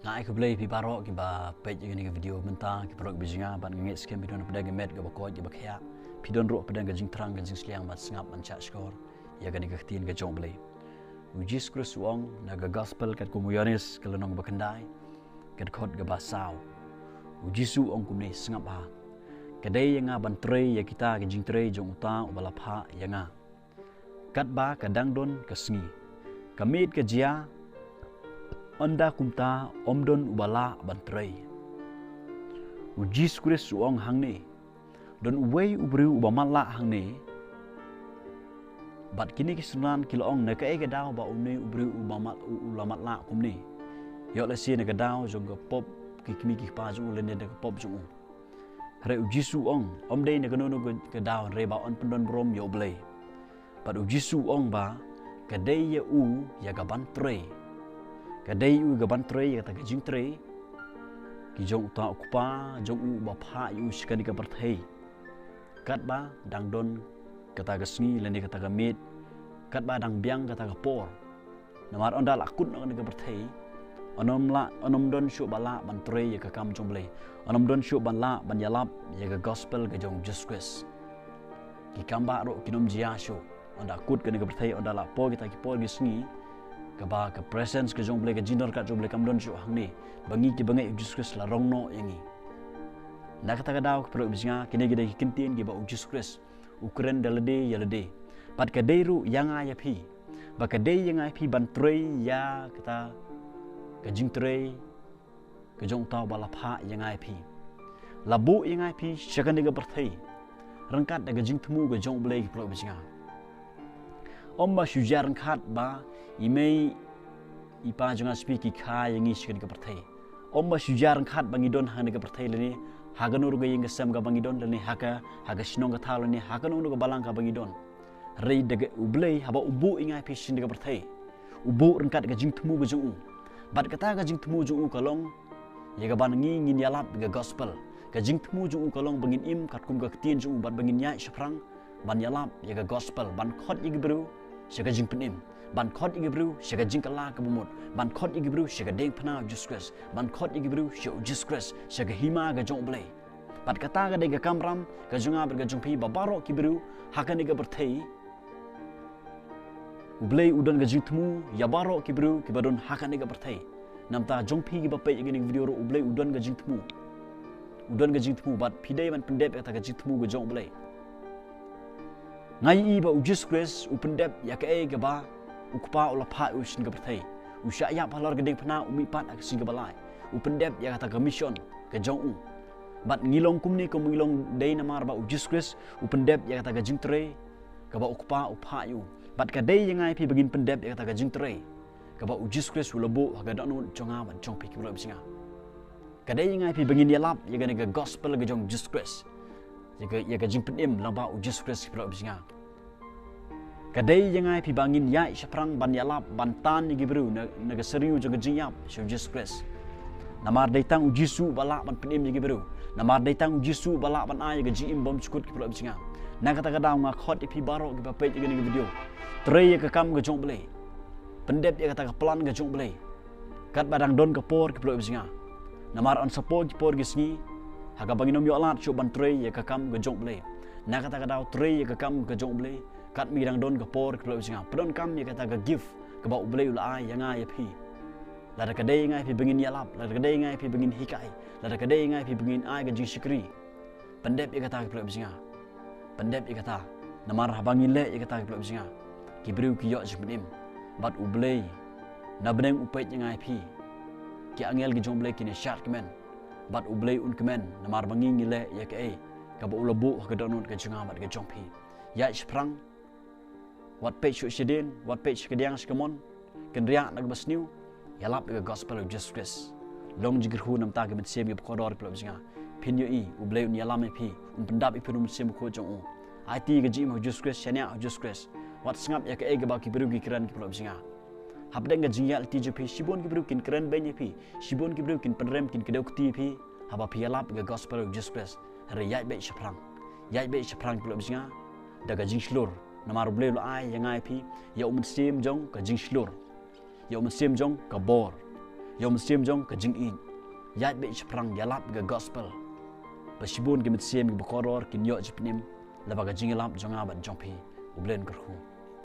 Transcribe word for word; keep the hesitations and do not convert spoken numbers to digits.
Nga ai khublei phi baroh kiba peit ïa kane ka video mynta, ki paralok ba jingïa, bad nga ngeit skhem phi don hapdeng ka met kaba koit kaba khiah, phi don ruh hapdeng ka jingthrang ka jingsliang ban sngap ban shah shkor ïa kane ka ktien ka jong U Blei. U Jisu Khrist u ong na ka gospel katkum u Ïoannis ka lynnong ba khyndai, ka dkhot kaba saw. U Jisu u ong kumne, sngap ha. Ka dei ïa nga ban trei ïa kita ki jingtrei jong uta uba la phah ïa nga. Katba ka dang don ka sngi, ka miet ka jia, ynda kumta ym don uba lah ban trei. U Jisu Khrist u ong hangne, don uwei u briew uba matlah hangne. Bad kine ki synran ki la ong, na kaei ka daw ba une u briew uba mat, u, u la matlah kumne? Ïoh lehse na ka daw jong ka pop ki kmie ki kpa jong u lane na ka pop jong u. Hynrei u Jisu u ong, ym dei na kano kano ka daw, hynrei ba yn pyndon burom ïa U Blei. Bad u Jisu u ong ba ka dei ïa u ïa ka ban trei. Ka dei ïa u ïa ka ban trei ïa kata ka jingtrei ki jong uta u Kpa jong u uba phah ïa u sha kane ka pyrthei. Katba dang don kata ka sngi lane kata ka miet, katba dang biang kata ka por. Namar ynda la kut noh kane ka pyrthei, yn ym lah, yn ym don shuh ba lah ban trei ïa ka kam jong U Blei. Yn ym don shuh ba lah ban ïalap ïa ka gospel ka jong U Jisu Khrist. Ki kam baroh kin ym jia shuh. Ynda kut kane ka pyrthei, ynda la poi kita ki por ki sngi, kaba ka presence ka jong U Blei, ka jingdon ryngkat jong U Blei kam don shuh hangne. Ba ngi kiba ngeit U Jisu Khrist la rong noh ïa ngi. Na kata ka daw ki paralok ba jingïa, kine ki dei ki ktien kiba U Jisu Khrist u kren da lade ïa lade. Bad ka dei ruh ïa nga ïa phi. Ba ka dei ïa nga ïa phi ban trei ïa kata ka jingtrei ka jong uta uba la phah ïa nga ïa phi. La buh ïa nga ïa phi sha kane ka pyrthei ryngkat da ka jingthmu ka jong U Blei ki paralok ba jingïa. Ym ba shu jia ryngkat ba i mei i pa jong nga sha phi ki kha ïa ngi sha kane ka pyrthei. Ym ba shu jia ryngkat ba ngi don ha kane ka pyrthei lane ha kano ruh ka ïing ka sem kaba ngi don lane ha ka, ha ka shnong ka thaw lane ha kano ruh ka balang kaba ngi don. Hynrei da ka U Blei haba u buh ïa nga ïa phi sha kane ka pyrthei, u buh ryngkat ka jingthmu ka jong u. Bad kata ka jingthmu jong u ka long ïa ka ban ngi ngin ïalap ïa ka gospel. Ka jingthmu jong u ka long ba ngin im katkum ka ktien jong u bad ba ngin ïaid shaphrang ban ïalap ïa ka gospel, ban khot ïa ki briew sha ka jingpynim, ban khot ïa ki briew sha ka jingkylla kaba mut, ban khot ïa ki briew sha ka diengphna U Jisu Khrist, ban khot ïa ki briew sha U Jisu Khrist, sha ka hima ka jong U Blei. Bad kata ka dei ka kamram ka jong nga bad ka jong phi ba baroh ki briew ha kane ka pyrthei. U Blei u don ka jingthmu ïa baroh ki briew kiba don ha kane ka pyrthei. Namar kata jong phi kiba peit ïa kane ka video ruh U Blei u don ka jingthmu. U don ka jingthmu bad phi dei ban pyndep ïa kata ka jingthmu ka jong U Blei. Nga ïohi ba U Jisu Khrist u pyndep ïa kaei kaba u Kpa u la phah ïa u sha kane ka pyrthei. U shah ïap halor ka diengphna, u mihpat ha ka sngi kaba lai. U pyndep ïa kata ka mission ka jong u. Bad ngi long kumne kum ngi long dei namar ba U Jisu Khrist u pyndep ïa kata ka jingtrei kaba u Kpa u phah ïa u. Bad ka dei ïa nga ïa phi ba ngin pyndep ïa kata ka jingtrei kaba U Jisu Khrist u la buh ha ka dohnud jong nga bad jong phi ki paralok ba jingïa. Ka dei ïa nga ïa phi ba ngin ïalap ïa kane ka gospel ka jong U Jisu Khrist. Ïa ka, ïa ka jingpynim lyngba U Jisu Khrist ki paralok ba jingïa. Ka dei ïa nga ïa phi ba ngin ïaid shaphrang ban ïalap ban tan ïa ki briew na, na ka syrngiew jong ka jingïap sha U Jisu Khrist. Namar dei tang U Jisu ba lah ban pynim ïa ki briew. Namar dei tang U Jisu ba lah ban ai ïa ka jingim bymjukut ki paralok ba jingïa. Na kata ka daw nga khot ïa phi baroh kiba peit ïa kane ka video. Trei ïa ka kam ka jong U Blei. Pyndep ïa kata ka plan ka jong U Blei. Katba dang don ka por ki paralok ba jingïa. Namar yn sa poi ki por ki sngi ha kaba ngin ym ïoh lad shuh ban trei ïa ka kam ka jong U Blei. Na kata ka daw trei ïa ka kam ka jong U Blei. Katba ngi dang don ka por ki paralok ba jingïa. Pyndonkam ïa kata ka gift kaba U Blei u la ai ïa nga ïa phi. Lada ka dei ïa nga ïa phi ba ngin ïalap, lada ka dei ïa nga ïa phi ba ngin hikai, lada ka dei ïa nga ïa phi ba ngin ai ka jingshakri. Pyndep ïa kata ki paralok ba jingïa. Pyndep ïa kata. Namar haba ngi leh ïa kata ki paralok ba jingïa, ki briew ki ïoh jingpynim. Bad U Blei na bneng u peit ïa nga ïa phi. Ki angel ki jong U Blei kin ïa shad kmen. Bad U Blei un kmen namar ba ngi ngi leh ïa kaei kaba u la buh ha ka dohnud ka jong nga bad ka jong phi. Ïaid shaphrang. Wat peit shuh shadien, wat peit sha kadiang sha kamon. Kynriah na kaba sniew. Ïalap ïa ka gospel U Jisu Khrist. Long jingkyrkhu namar ki mynsiem kiba kordor ki paralok ba jingïa. Phin ïohi U Blei un ïalam ïa phi, un pyndap ïa phi da U Mynsiem Bakhuid jong u. Aiti ïa ka jingim ha U Jisu Khrist, shaniah ha U Jisu Khrist. Wat sngap ïa kaei kaba ki briew ki kren ki paralok ba jingïa. Hapdeng ka jingïaid lynti jong phi shibun ki briew kin kren beiñ ïa phi, shibun ki briew kin pynrem, kin kdew kti ïa phi. Haba phi ïalap ïa ka gospel U Jisu Khrist. Hynrei ïaid beit shaphrang. Ïaid beit shaphrang ki paralok ba jingïa. Da ka jingshlur. Namar U Blei u la ai ïa nga ïa phi ïa U Mynsiem jong ka jingshlur. Ïa U Mynsiem jong ka bor. ïa u mynsiem jong ka jingïeit. Ïaid beit shaphrang, ïalap ïa ka gospel, ba shibun ki mynsiem kiba kordor kin ïoh jingpynim lyngba ka jingïalap jong nga bad jong phi. U Blei un kyrkhu.